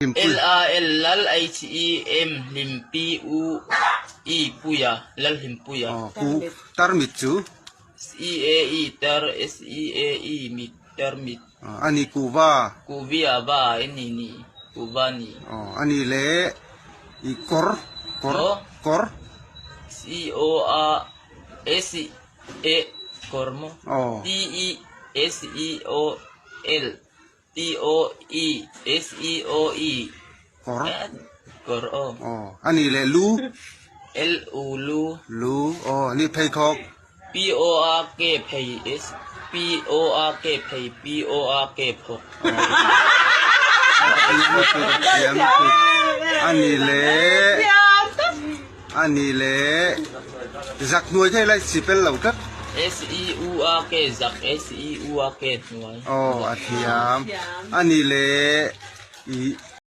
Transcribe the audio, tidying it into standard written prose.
Hlimpui. L A L Lal H E M Hlim P U E Puia Lal Hlimpuia. Aw ku tarmit chu. S E A E Tar S E A E Mit Tarmit. Aw ani kuhva. Kuhvia va N I Ni Kuhva ni. Aw ani leh i kawr kawr kawr. C O A S E Kawr maw? Aw. T E S E O L T O E S E O E Kawr. Kawr aw. Aw a nih leh lu. L U lu. Lu aw a nih pheikhawk. P O A K phei S P O A K phei P O A K phawk. A nih leh a nih leh zak hnuai thei lai sipel lo tlat. S E U A K zak S E U A K hnuai. Aw a thiam a nih leh i.